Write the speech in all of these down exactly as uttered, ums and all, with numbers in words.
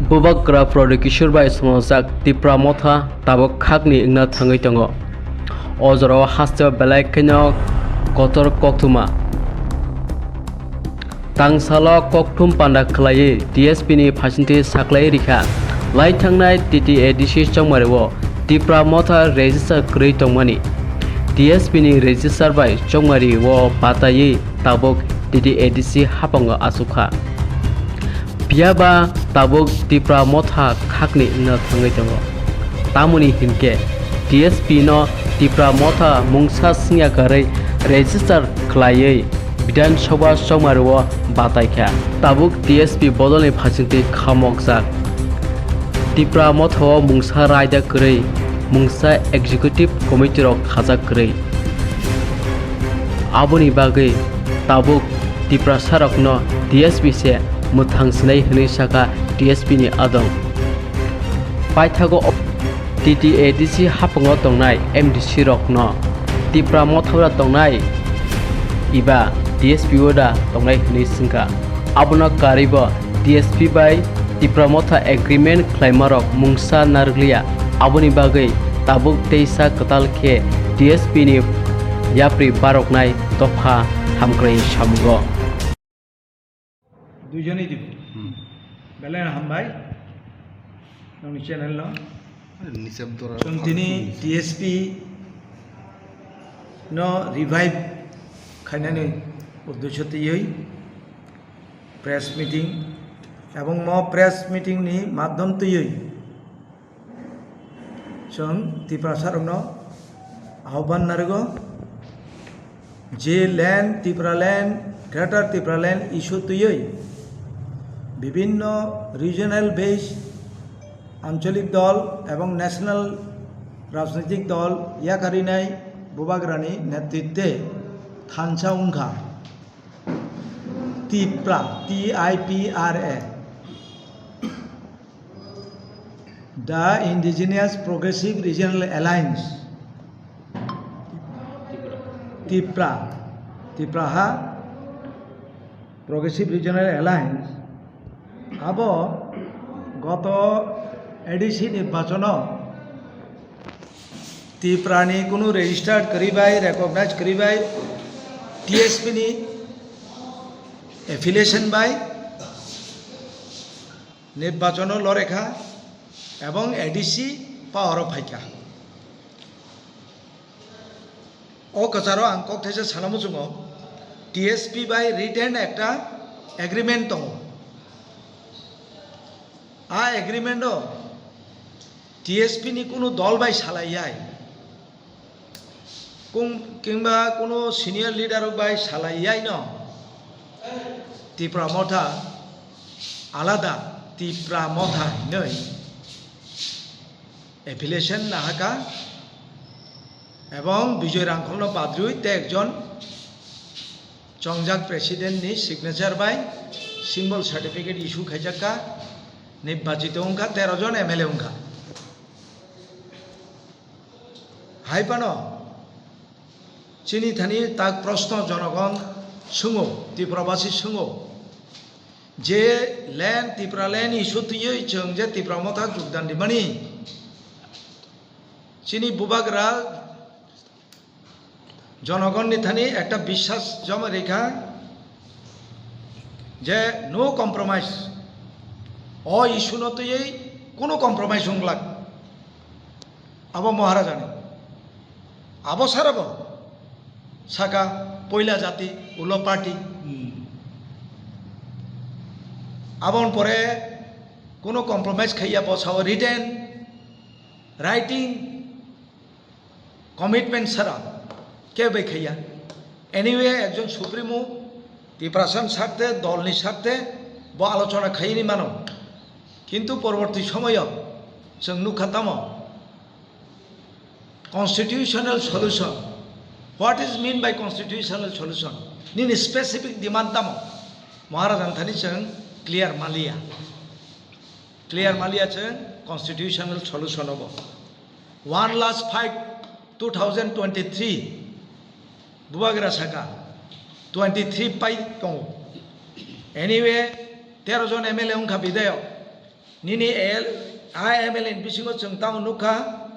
Bubagra Pradyut Kishore bai swnamjak Tipra Motha tabuk khakni wngna thangwi tongo. O jorao hasteo belai kheno kotor koktwma. Tangsalo kokthum panda khlaiwi T S P ni phaisingtwi saklaiwi rikha. Lai thangnai T T A D C chongmario Tipra Motha register kwrwi tongmani. T S P ni register bai chongmario bataiwi tabuk T T A D C haphango achukha. Phiya ba tabuk Tipra Motha khakni wngna thangwi tongo. Tamoni hinkhe T S P no Tipra Motha mungsa swngya karwi register khlaiwi Bidhan Sabha chongmario bataikha. Tabuk T S P bodolni phaisingtwi khamokjak. Tipra Motha o mungsa raida kwrwi, mungsa executive committee rok khajak kwrwi. Aboni bagwi tabuk Tiprasarokno T S P se mwthang sinai hwnwi sakha T S P ni adong. Paithago o T T A D C haphango tongnai M D C rokno Tipra Motha o tongnai eba T S P o da tongnai hwnwi swngkha. Abono karwibo T S P bai Tipra Motha agreement khlaimarok mungsa narwkliya. Aboni bagwi tabuk teisa kwtal khe T S P ni yapri baroknai dopha hamkrai samungo. Duijoni dibo. Hmm. Belai hambai. Nongni channel no. Nisab dora. Chwng tini T S P no revive khainani uddesho twiwi press meeting, ebong mo press meeting ni madhyam twiwi chwng Tiprasarokno ahban narwgo je land, Tipraland, Greater Tipraland issue twiwi bibhinno regional based ancholik dol ebong national rajnitik dol yakarinai Bubagrani netritwe thansa wngkha Tipra, T I P R A, the Indigenous Progressive Regional Alliance, Tipra, Tipraha Progressive Regional Alliance, abo goto A D C nirbachono Tiprani kunu registered kwrwi bai, recognized kwrwi bai, T S P ni affiliation bai nirbachono lorekha ebong A D C power o phaikha. O kwcharo ang kok thaisa sana muchungo, T S P bai written ekta agreement tongo. A agreement o T S P ni kunu dol bai salai yai, kung-, kingba kunu senior leader rok bai salai yai no Tipra Motha alada Tipra Motha hinwi affiliation nahaka ebong Bijoy Rangkholno badrwi tei ekjon chongjak president ni signature bai symbol certificate issue khaijak kha, nirbachito wngkha, tero jon M L A wngkha. Hai phano chini thani tak proshno jonogon swngo, Tiprabasi swngo, je land, Tipraland issue twiwi chwng je Tipra Motha jogdan rimani, chini Bubagra jonogonni thani ekta biswas joma rikha je no compromise, o issue no twiwi kunu compromise wng glak. Abo Maharajani. Abo sarabo saka poila jati ulo party. Hmm. Aboni pore kuno compromise khaiya bo sao written, writing, commitment sara kebo bai khaiya. Anyway, ekjon supremo Tiprasani sarthe, dolni sarthe bo alochona khaini mano. Kintu porborti somoyo chwng nukha tamo constitutional solution. What is mean by constitutional solution? Nini specific demand tamo? Maharajan thani chwng clear maliya. Clear maliya chwng constitutional solution obo. One last fight two thousand twenty-three. Bubagra saka twenty-three pai tongo. Anyway, Tero jon M L A wngkha bidayok. Nini L, a M L A ni bisingo chwng tamo nukha,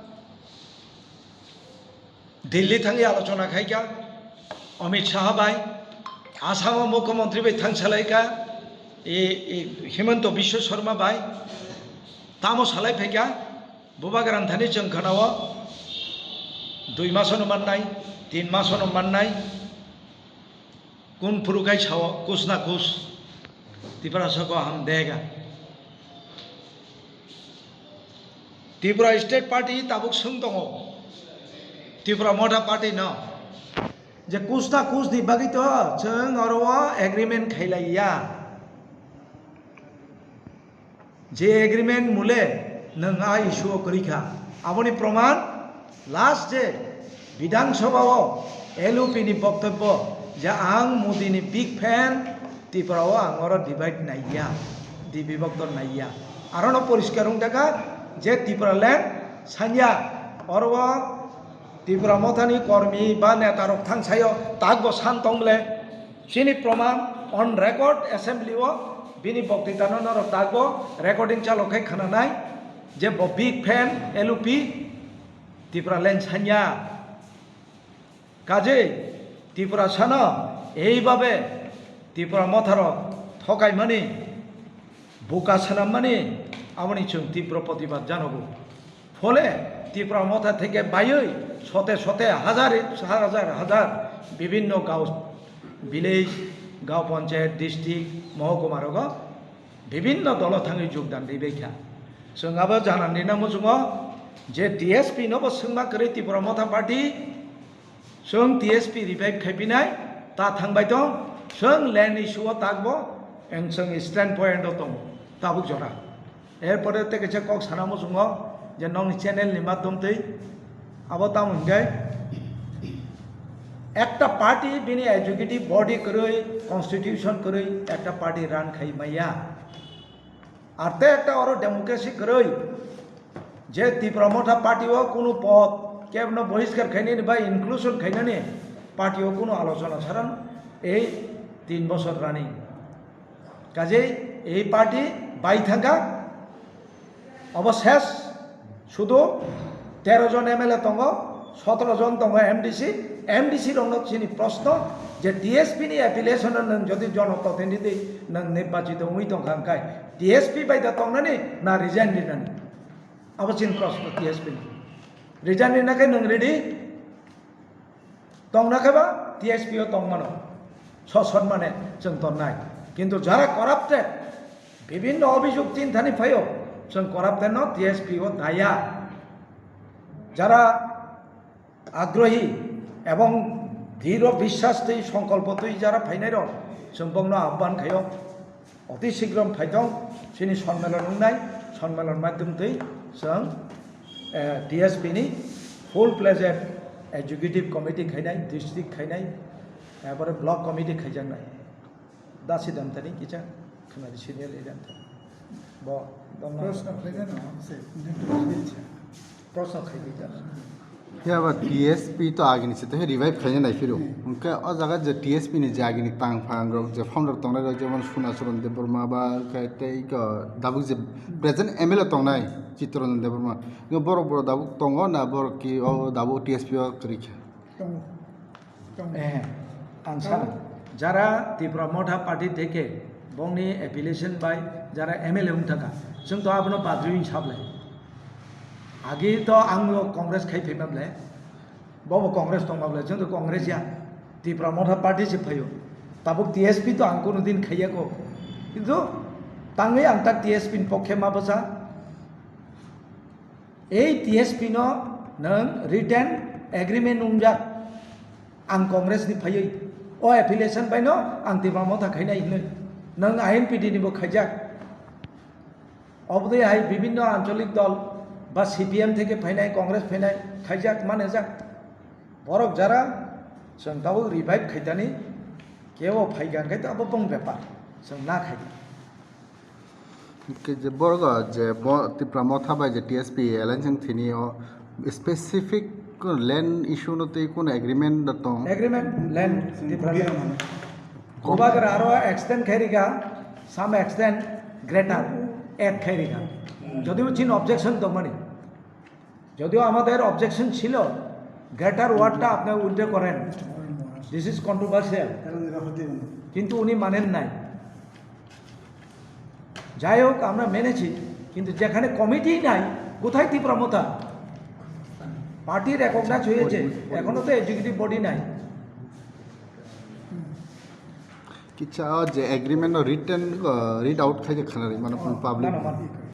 Delhi thangwi alochona khaikha Amit Shah bai, Assam o Mukhyamantri bai thang salaikha, e, e, Himanta Biswa Sarma bai, tamo salai phaikha, Bubagra thani chwng khwnao, dui masono mannai, tin masono mannai, kun phuru kai sao, kus na kus, Tiprasa ko hum dega. Tripura State Party tabuk swng tongo, Tipra Motha Party no, je kus na kus ni bagwi to chwng oro o agreement khailaiya. Je agreement mule nwng a issue o kwrwi kha, aboni proman last je Bidhan Sabha o L U P ni boktobbo je ang Modi ni big fan, Tripura o ang oro divide naiya, dibibokto naiya. Arono poriskar wng jakha je Tripura land sanya, oro o Tipra Mothani kormi ba neta rok thang sayo takbo san tong bole. Chini proman on record assembly o bini boktitano norok takbo recording chalo khe khwnanai je bo big fan L U P Tipra land sanya. Kajei Tiprasano eibabe Tipra Motharo thokaimani, buka swnammani, aboni chwng tibro protibad janogo. Phole Tipra Motha theke baiwi sote sote hazar hazar hazar bibinno gao, village, gao panchayat, district, mohokuma rogo bibinno dolo thangwi jogdan ribaikha. Chwng abo janani na muchungo je T S P no bo swngma kwrwi Tipra Motha Party, chwng T S P revive khaipinai, ta thangbai tong, chwng land issue o takbo, eng chwng stand point o tong, tabuk jora. Erpore tei kaisa kok sana muchungo je nokni channel ni madhyom twi abo tamo hinkhe ekta party bini executive body kwrwi, constitution kwrwi ekta party run khai maya. Ar tei ekta oro democracy kwrwi je Tipra Motha party o kunu pod kebno bohiskar khainani ba inclusion khainani party o kunu alochona saran ei tin bosor running. Kajei ei party bai thangkha, obo ses, sudu tero jon M L A tongo, sotoro jon tongo M D C, M D C rokno chini proshno je T S P ni affiliation no nwng jodi jono totin ridi nwng nirbachito wngwi tongkha hwnkhe T S P bai da tongnani na resign rinani? Abo chini proshno T S P ni. Resign rina khe nwng ready? Tongna khe ba T S P o tongmano, sosonmane chwng tonnai. Kintu jara corrupted, bibinno obhijog tin thani phaio, chwng corrupted no T S P o daya. Jara agrohi ebong dhiro biswas twi songkolpo twi jara phainai rok, chwng bongno ahban khaio. Oti sigram phaitong chini sonmelon wngnai, sonmelon madhyom twi chwng, eh, T S P ni full fledged executive committee khainai, district khainai, ebore block committee khaijaknai. Dasi damtani kicha khwnadi senior leader. Bo domna. Proshno khlaijano, se, proshno khaidi jak. Phiya ba T S P to agini se to revive khaina nai phiro. Hwnkhe o jaga je T S P ni je agini tang phang rok je founder tongnai rok jemon Suna Charan Debbarma ba khe tei ko dabuk je present M L A tongnai Chittaranjan Debbarma. Hwnkhe borok borok dabuk tongo na borok ki o dabuk T S P o kwrwi kha? Tongo. Eh, ang sana, jara Tipra Motha Party theke bongni affiliation bai jara M L A wng thaka, chwng to abono badri wng sablai. Agi to ang lo Congress khai phaima ble, bobo Congress tongma ble, chwng to Congress ya, Tipra Motha Party se phaio. Tabuk T S P to ang kuno din khaiya ko. Kintu tangwi ang ta T S P ni pokhe ma bwsa. Ei T S P no nwng written agreement wngjak, ang Congress ni phaiwi o affiliation bai no ang Tipra Motha khainai hinwi, nwng I N P T ni bo khaijak, obodwi hai bibinno ancholik dol ba C P M theke phainai, Congress phainai khaijak manajak, borok jara chwng tabuk revive khaitani, kebo phaikan khai tabuk bong bepar chwng na khaidi. Hwnkhe je borok je bo Tipra Motha bai je T S P alliance wng thini o specific land issue no tei kono agreement da tong? Agreement, land, Tipra land. Bubagra aro extend khairika some extent greater অ্যাড খাই রেখা। যদিও চিন অবজেকশন তো মানে, যদিও আমাদের অবজেকশন ছিল, গ্রেটার ওয়ার্ডটা আপনি উল্লেখ করেন, দিস ইজ কন্ট্রোভার্সিয়াল, কিন্তু উনি মানেন নাই। যাই হোক, আমরা মেনেছি, কিন্তু যেখানে কমিটি নাই, কোথায় তীব্রমতা? পার্টি রেকগনাইজ হয়েছে, এখনো তো এক্সিকিউটিভ বডি নাই। Kicha o je agreement no written uh, read out khai khana ri mano public. না, না, মানে,